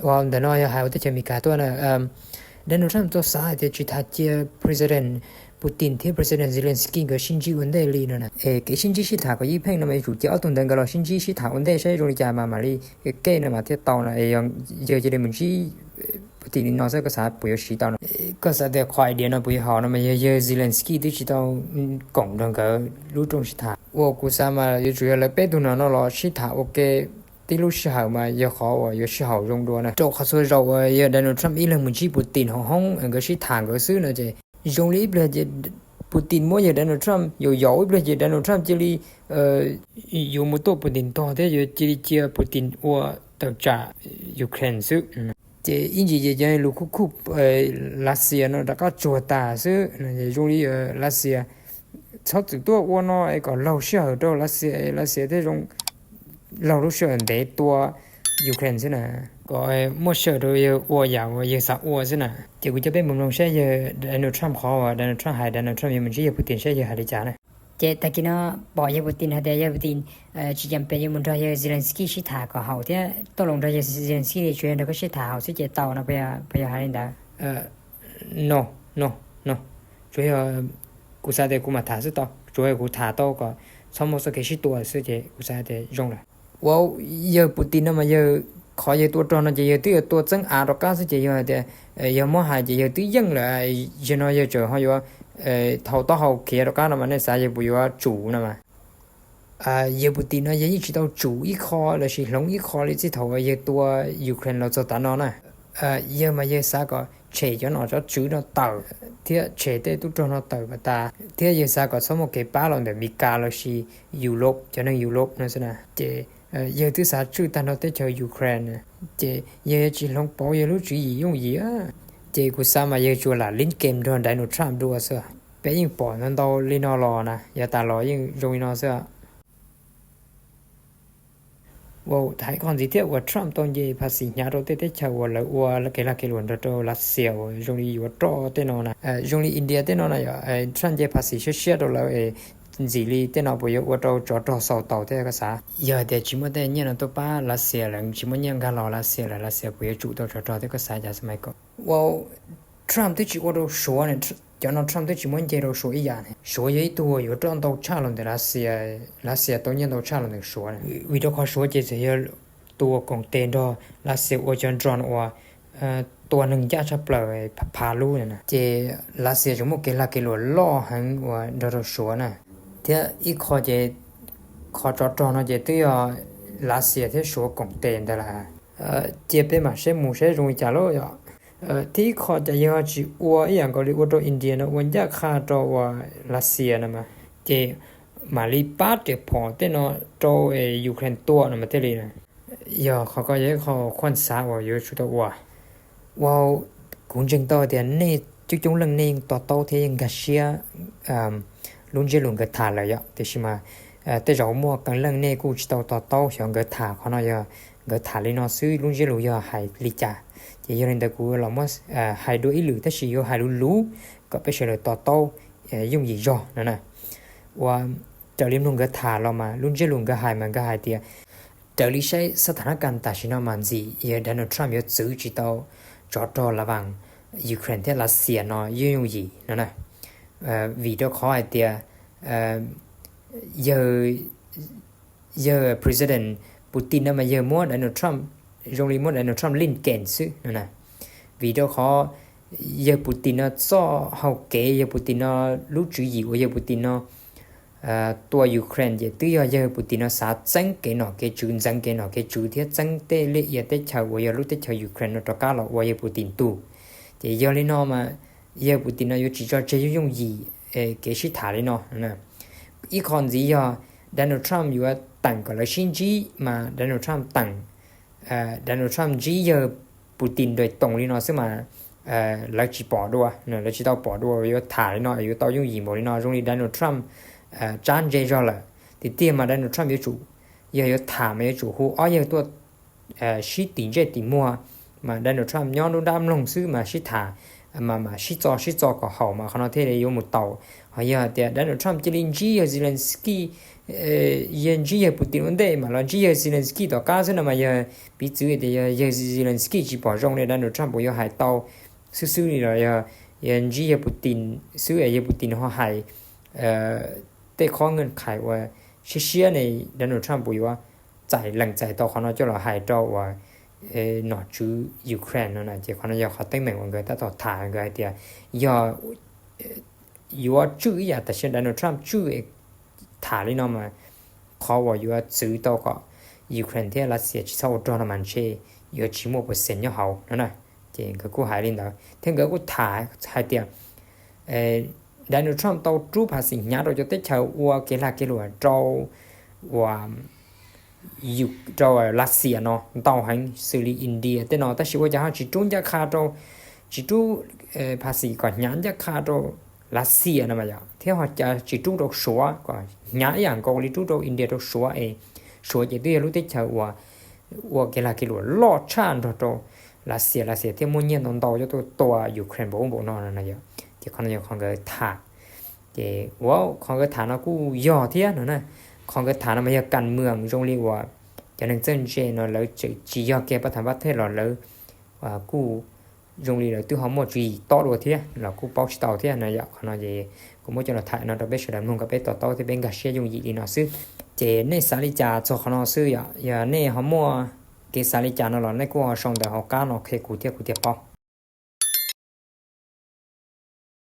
Ntawm no yog hais ua teb chaws Amelikas tuaj na. Donald Trump tau xav hais tias tsis tas cia President Putin thiab President Zelensky nkawd sib ntsib ua ntej li no na. Es kev sib ntsib sib tham kom ib pheej no mas yuav tsum cia ob tug ntawd nkawd los sib ntsib sib tham ua ntej saib zoo li cas mas mam li kej no mas thiaj tau no. Yog cia li mus ntsib Putin li no xwb koj xav puas yuav siv tau no? Koj xav tias qhov idea no puas yuav haum no mas yog yawg Zelensky twb tsis tau koom nrog nkawd lub rooj sib tham. Ua kuv xav mas yuav tsum yog lawv peb tug no no los sib tham ua ke tib lub sij hawm mas yog qhov uas yuav sib haum zoo dua na. Rau qhov txhua zaus uas yawg Donald Trump ib leeg mus ntsib Putin hauv hoob nkawd sib tham nkawd xwb no ces zoo li ib pliag ces Putin muab yawg Donald Trump yaum yaum, ib pliag ces Donald Trump cia li yuav mus tuaj Putin tog thiab yuav cia li cia Putin ua tawm tsam Ukraine xwb. Ces ib ntsis ces cov lus khuj khuj Lav Xias no rov qab tsuag tas xwb. Zoo li Lav Xias txhob txwm tuaj ua no es kom laug sij hawm rau Lav Xias, Lav Xias thiaj zoo laug lub sij hawm ntev tua Ukraine xwb na, kom muaj sij hawm rau yawg ua yam uas yawg xav ua xwb na. Ces kuv coj peb mus mloog saib yawg Donald Trump qhov uas Donald Trump hais, Donald Trump yuav mus ntsib yawg Putin saib yawg hais li cas na. Ces tag kis no pom yawg Putin hais tias yawg Putin tsis cam pem yuav mus nrog yawg Zelensky sib tham kom haum thiab tuaj los nrog yawg Zelensky li, tsuas yog nrog koj sib tham haum xwb ces tau no, puas yog hais li ntawd? No, no, no, tsuas yog kuv xav tias kuv mam tham xwb tau, tsuas yog kuv tham tau kom txhob muaj txoj kev sib tua xwb ces kuv xav tias zoo lawm. Ua yawg Putin no mas yawg, qhov yawg tua rog no ces yawg twb yuav tua txeeb av rov qab xwb ces yog hais tias yog muab hais ces yawg twb yeej lawm, yawg no yawg tseem ho yuav thaum taub hau khiav rov qab no mas nej xav yawg puas yuav tsum no mas. Yawg Putin no yawg yeej tsis tau tsum ib qho lossis hloov ib qho li txij thaum uas yawg tua Ukraine los txog tav no na. Yawg mas yawg xav kom tshem cov nom cov tswv no tawm thiab tshem tej tub rog no tawm kom tas, thiab yawg xav kom txhob muaj kev pab los ntawm Meskas lossis Europe, cov neeg Europe no xwb na. Ces yawg twb xav tswj tag nrho teb chaws Ukraine, ces yawg tsis hloov pauv yawg lub tswv yim yooj yim. Ces kuv xav mas yawg tsuas lam lib kem nrog Donald Trump dua xwb. Peb yeej pom ntau ntau li no los na, yav tas los yeej zoo li no xwb. Ua thaum qhov ntxiv thiab uas Trump tau nce phas xis hnyav rau tej teb chaws uas lawv ua kev lag kev luam nrog rau Lav Xias uas zoo li yuav roj tej no na, zoo li India tej no na yom, Trump nce phas xis siab siab rau lawv es ntxim li tej no puas yuav ua rau tsov rog xaus taus thiab koj xav? Yog hais tias tsis muaj tej nyiaj no tuaj pab Lav Xias lawm, tsis muaj nyiaj nkag los Lav Xias lawm, Lav Xias puas yuav tsum tau tsov rog thiab koj xav cas xwb mas koj? Ua Trump twb tsis ua rau Suav ne, cov no Trump twb tsis muab nce rau Suav ib yam ne. Suav yog ib tug uas yuav roj ntau tshaj los ntawm Lav Xias, Lav Xias tau nyiaj ntau tshaj los ntawm Suav na. Vim rau qhov Suav ces txawm yog tus uas koom tes nrog Lav Xias ua cov drone uas tua neeg ncaj tshaj plaws phav lub na. Ces Lav Xias tseem muaj kev lag kev luam loj heev uas nrog rau Suav na. Thiab ib qho ces qhov tsov rog no ces twb yog Lav Xias thiab Suav koom tes ntawd lawm. Cia peb mam saib mus saib zoo li cas lauj yom. Thiab ib qho ces yog tsis ua ib yam nkaus li ua rau India no ua ncaj qha rau uas Lav Xias no mas, ces mam li pab riam phom tej no rau Ukraine tua no mas thiaj li. Yog qhov ko yog ib qho khuaj xav uas yuav tsum tau ua. Ua, kuv ntseeg tau tias nej coob coob leej nej yeej to taub thiab yeej nkag siab lub ntsiab lus nkawd tham lawm yom, tiam sis mas tej zaum muaj qee leej nej kuj tsis tau to taub xyov nkawd tham qhov no yog nkawd tham li no xwb lub ntsiab lus yog hais li cas. Ces yog li ntawd kuv los muab hais dua ib lwm tab sis yuav hais luv luv kom peb sawv daws to taub yooj yim zog no na. Ua, raws li mloog nkawd tham los mas lub ntsiab lus nkawd hais mas nkawd hais tias raws li saib xab thas nab kas tam sim no mas ntxim yog Donald Trump yuav txwv tsis tau tsov rog lav vaas Ukraine thiab Lav Xias no yooj yooj yim no na. Vim rau qhov hais tias yawg, yawg President Putin no mas yawg muab Donald Trump, zoo li muab Donald Trump lij kees xwb no na. Vim rau qhov yawg Putin no txoj hau kev, yawg Putin no lub tswv yim uas yawg Putin no tua Ukraine ces twb yog yawg Putin no xav txeeb kev nom kev tswv, ntxeev kev nom kev tswv thiab txeeb tej liaj ia teb chaws uas yog lub teb chaws Ukraine no rov qab los ua yawg Putin tug. Ces yog li no mas yawg Putin no yuav tsis tso tseg yooj yooj yim kev sib tham li no. Ib qho ntxiv yog Donald Trump yuav teem kom lawv sib ntsib mas Donald Trump teem, Donald Trump ntsib yawg Putin nres toos li no xwb mas lawv tsis pom dua, lawv tsis tau pom dua yuav tham li no yuav tau yooj yim npaum li no. Zoo li Donald Trump tsab ntse zog lawm. Tiag tiag mas Donald Trump yuav tsum, yog yuav tham mas yuav tsum hu ob yawg tuaj sib tim ntsej tim muag, mas Donald Trump nyob nruab nrab mloog xwb mas sib tham, mas mam sib txo sib txo kom haum mas qhov no thiaj li yuav mus taus. Ho yog hais tias Donald Trump cia li ntsib yawg Zelensky yawg ntsib yawg Putin ua ntej mas los ntsib yawg Zelensky tom qab xwb no mas yog piv txwv tias yog yawg Zelensky tsis pom zoo li Donald Trump puas yuav hais tau xwb xwb li los yog, yog ntsib yawg Putin xwb es yawg Putin ho hais tej qhov nkees qhais uas siab siab ne, Donald Trump puas yuav txais lees txais tau qhov no coj los hais rau uas nom tswv Ukraine no na. Ces qhov no yog qhov teeb meem uas nkawd tab tom tham, nkawd hais tias yog yuav tswj ib yam tam sim Donald Trump tswj tham li no mas qhov uas yuav txwv tau kom Ukraine thiab Lav Xias tsis txhob ua rog no mas ntshe yuav tsis muaj pes tsawg nyob hauv no na. Ces nkawd kuj hais li ntawd thiab nkawd kuj tham hais tias Donald Trump tau rub phav xim hnyav rau cov teb chaws ua kev lag kev luam rau uas rau Lav Xias no ntau heev xws li India tej no, tab sis ua cas ho tsis rub ncaj qha rau, tsis rub phav xim kom hnyav ncaj qha rau Lav Xias no mas yog thiab ho cas tsis rub rau Suav kom hnyav ib yam nkaus li rub rau India rau Suav es Suav ces twb yog lub teb chaws uas ua kev lag kev luam loj tshaj nrog rau Lav Xias, Lav Xias thiaj muaj nyiaj ntau ntau coj tuaj tua Ukraine npaum ub npaum no no yog. Ces qhov no yog qhov nkawd tham. Ces ua qhov nkawd tham no kuj yog thiab no na. Qhov nkawd tham no mas yog kam mws zoo li uas cov neeg txawj ntse no lawv tsis yog kiag pab tham pab thej los lawv kuj zoo li lawv twb ho muaj tswv yim tob dua thiab los kuj paub tsis tau thiab no yom. Qhov no es kuv muab coj los tham no rau peb sawv daws mloog kom peb to taub thiab peb nkag siab yooj yim li no xwb. Ces nej xav li cas txog qhov no xwb yom? Yog nej ho muaj kev xav li cas no los nej kuj sau ntawm hauv qab no qhia kuv thiab kuv thiaj paub.